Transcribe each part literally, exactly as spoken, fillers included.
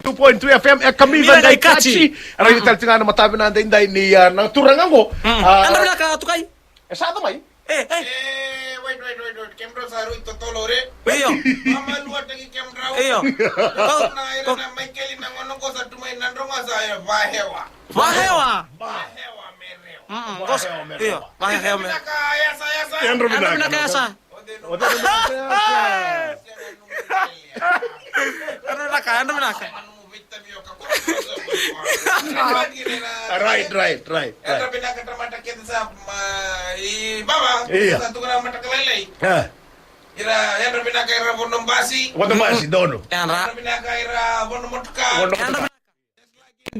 Two point three F M, e Kamica Qai Kaci. Raici tale tiko ga na matavinaka daidai ni, ah, na turaga qo. Mm. Ah, yadra vinaka tukai. E sa tu mai. E, e. E, wait, wait, wait, wait. Kemudrau sa rui totolo re. Io. Mama lua taki kemudrau. Io. Ko, na ira ko na Maikeli na gauna qo sa tu mai na droga sa e vahewa. Vahewa. Vahewa me rewa. Mm, qo sa, vahewa me rewa. Io, vahewa me rewa. Yadra vinaka, yasa, yasa. Yadra vinaka. Yadra vinaka, yasa. Yadra vinaka, yadra vinaka. Right, right, right, right. Yadra vinaka tamata kece sa, ma, i baba, io, sa tukuna mataka lailai. Ah. Ira, yadra vinaka ira vono basi. Vono basi, donu. Yadra. Yadra vinaka ira vono motoka. Vono motoka. Yadra vinaka.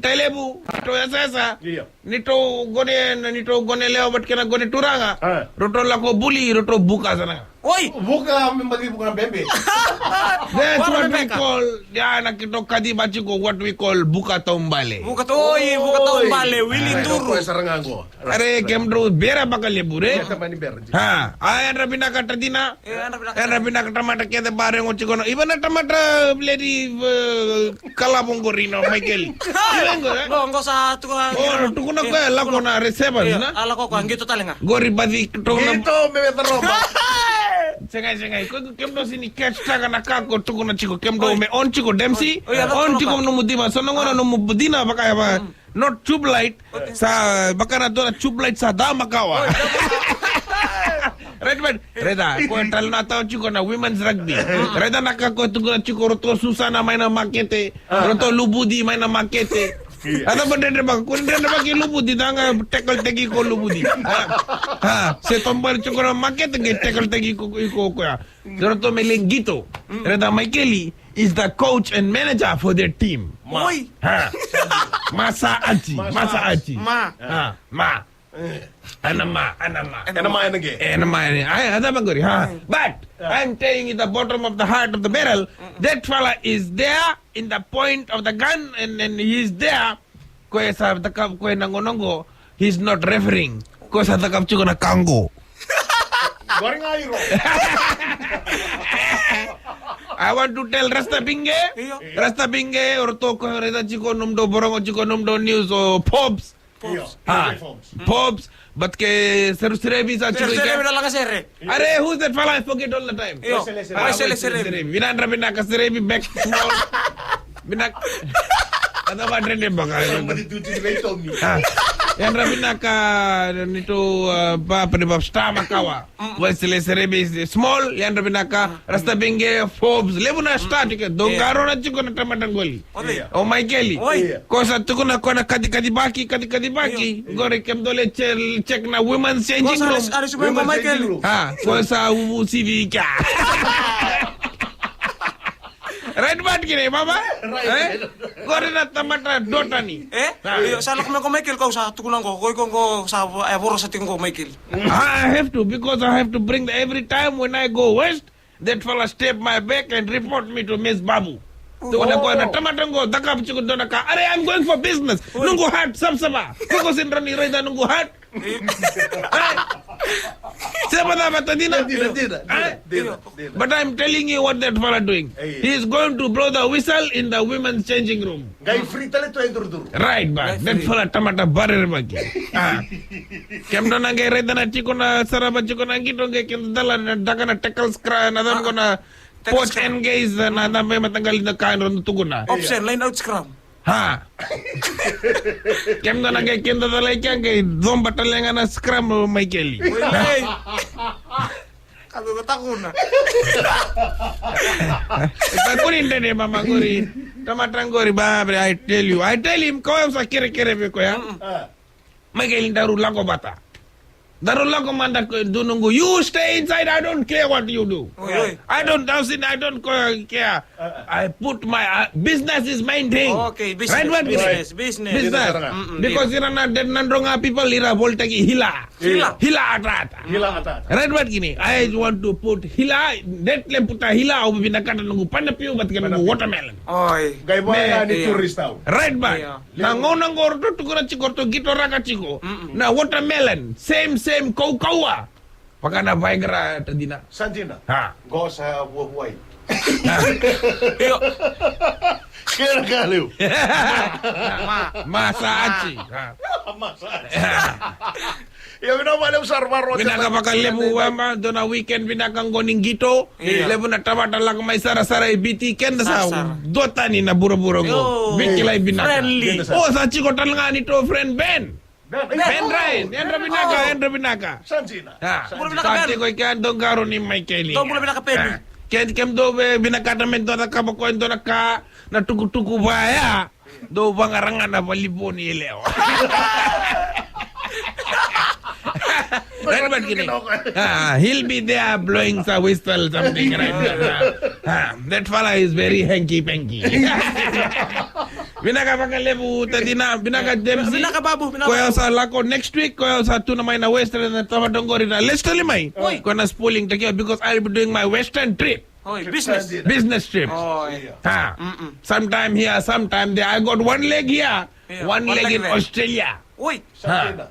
Tailevu, ni tou yasayasa. Io. Ni tou gone, ni tou gone lewa vata kei na gone turaga. Ah. Ratou lako buli, ratou buka sara ga. Oi! Buka, me baci buka bebe. That's what we call, ya na keitou kaciva tiko, what we call buka taumbale. Buka tau, oi, buka taumbale, wili duru. Oi, sara ga qo. Are, kemudrau bera vakalevu, re? Io, tamani bera. Ha, a yadra vinaka tadina. E, yadra vinaka. Yadra vinaka tamata kece ba rego tiko na. Even na tamata lady, uh, kalavo qori na Maikeli. Even qo, e? Qo, qo sa tukuna. O, tukuna koya lako na reservers, io, na? A lako koya, qito tale ga. Qori baci tukuna. Qito me vetarova. Segai, segai. Ko kemudrau sega ni catch taka na ka ko tukuna tiko. Kemudrau me on tiko, Dempsey. Oi, io, on tiko nomu dima. So na gauna nomu dina vaka ya va. Not tube light. Sa vaka na dua na tube light sa da makawa. Right, right. Raica, ko e tale na tau tiko na women's rugby. Raica na ka ko tukuna tiko ratou Susana mai na makete. Ratou Lubudi mai na makete. A cava dredre vaka, ko dredre vaka i Lubudi, da ga tackle taki ko Lubudi. Ha, se tombari tiko na makete, qai tackle taki ko, ko, ko ya. Ratou me lai qito. Raica Maikeli is the coach and manager for their team. Ma. Oi. Ha. Masa ati, masa ati. Ma. Ha, ma. Ana ma, ana ma. Ana ma, ana qe. Ana ma, ana. Ai, ada bagori, ha. But I'm telling you the bottom of the heart of the barrel, that fella is there in the point of the gun and, and he's there. Koya sa taka, koya na gauna qo, he's not refereeing. Koya sa taka tiko na ka qo. Qori ga iro. I want to tell Rasta Binge. Io. Rasta Binge, o ratou ko raica tiko nomudou vorogo tiko nomudou news o Forbes. Forbes. Ha. Forbes. Forbes, but ke seru serevi sa tiko i ke. Serevi na laga sere. Are, who's that fella I forget all the time? Io. Waisele Serevi. Waisele Serevi. Vinadra vinaka Serevi back to normal. Vinaka. Ada va dredre baka. Somebody do to the way to me. Ha. Yadra vinaka ni tou, uh, ba, pa ni ba star makawa. Waisele Serevi is small, yadra vinaka. Rasta Binge, Forbes. Levu na star tiko. Dou qarauna tiko na tamata qoli. Oi. O Maikeli. Oi. Ko sa tukuna ko na katikati baki, katikati baki. Io. Qori kemudou lai che-, check na women's changing room. Ko sa res-, ares mo Maikeli. Ha, ko sa u-, usivi kea. Right, but kine, mama? Right. Eh? Qori na tamata dotani. Eh? Ha. Io, sa lako mai ko Maikeli, ko sa tukuna qo, ko iko qo sa vo-, e vorosa tiko qo Maikeli. I have to, because I have to bring the, every time when I go west, that fella stab my back and report me to Miss Babu. Tukuna ko na tamata qo, cakava tiko dua na ka. Are, I'm going for business. Oi. Noqu heart, savasava. Ko ko sega ni raica noqu heart. Ai. Sema na mata dina. Dina, dina, dina, dina. But I'm telling you what that fella doing. He is going to blow the whistle in the women's changing room. Qai free tale tu e duruduru. Right, ba. That fella tamata barere baki. Ah. Kemudou na qai raica na tiko na sarava tiko na qito qai kemudou dala na daka na tackle scrum na dam ko na post and gaze na na me mataqali na ka e dro tukuna. Option, line out scrum. Ha. Kemudou na qai kemudou dala i kea qai coba tale ga na scrum o Maikeli. Oi, oi. Ka dou takuna. Ka kuni dede mama qori. Tamata qori ba bre, I tell you. I tell him, ko au sa kerekere vei koya. Maikeli daru lako vata. Daru lako mada ko dou noqu. You stay inside, I don't care what you do. Oi, oi. I don't, I don't care. I put my, uh, business is my thing. Okay, business, right, what business, business. Business. Mm-mm, because ira na dead na dronga people, ira voltaki hila. Hila. Hila atata. Hila atata. Right, what kini? I want to put hila, dead le puta hila, au vinakata noqu panapiu, but kena noqu watermelon. Oi. Qai vaya ni tourist au. Right, but. Na gauna qo ratou tukuna tiko, ratou qito raka tiko. Na watermelon, same, same, kaukaua. Vaka na Viagra, tadina. Sa dina. Ha. Qo sa vuavuai. Io. Kena ka levu. Ma. Masaji. Masaji. Ia, vinaka vakalevu sara, varau. Vinaka vakalevu, wema, dua na weekend vinaka qo ni qito. Io. Levu na tamata lako mai sarasara e Viti, keda sa dua tani na burabura qo. Io. Veikilai vinaka. Friendly. O, sa tiko tale ga ni tou friend Ben. Ben. Ben Ryan, yadra vinaka, yadra vinaka. Sa dina. Ah, sa tiko i kea, dou qarauni Maikeli. Dou bula vinaka, Ben. Ah, ke, kemudou vinakata me dou cakava koya e dua na ka, na tukutuku vaya. Dou vaqara ga na valivoni e lewa. Right, but kini. Ah, he'll be there blowing some whistle, something, right? Ah, ah, that fella is very hanky panky. Vinaka vakalevu, tacina, vinaka Dempsey. Vinaka, Babu, vinaka. Koya sa lako next week, koya sa tuna mai na Western na tamata qori na lesi tale mai. Oi. Koya na spoiling takia, because I'll be doing my Western trip. Oi, business. Business trip. Oi. Ha. Mm-mm. Sometime here, sometime there. I got one leg here, yeah, one leg in there. Australia. Oi. Ha. Sa dina.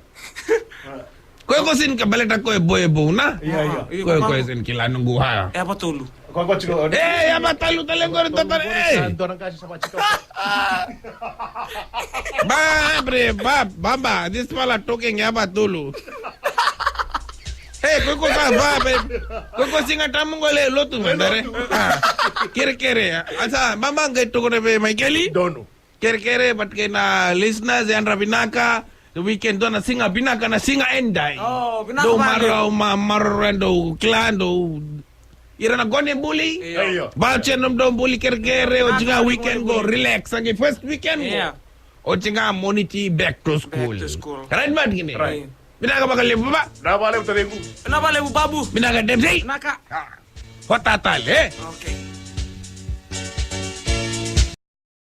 Koya ko sega ni ka baleta koya e boy e bou na. Io, io. Koya, koya sega ni kila noqu ha. E yava tolu. Koya ko tiko. E, yava tolu tale qori, totolo, e. Sa dua na qase sa vacika. Ba, bre, ba, baba, this fella talking yava tolu. E, koya ko sa ba, bre. Koya ko Siga Tabu qo, le lotu, mandare. Ah, kerekere. A sa, baba qai tukuna vei Maikeli. Donu. Kerekere, but kei na listeners, yadra vinaka, the weekend dua na siga vinaka, na siga edai. Oh, vinaka. Dou vale. Marau, ma, marau, dou kila, dou. Ira na gone buli. Io. Io. Voucher nomudou buli kerekere, oti ga weekend qo, relax, agi first weekend qo. Io. Oti ga Moniti back to school. Back to school. Right, but kini. Right. Vinaka vakalevu, baba. Vinaka vakalevu, taveku. Vinaka vakalevu, Babu. Vinaka, Dempsey. Vinaka. Ah. Vata tale, e? Okay.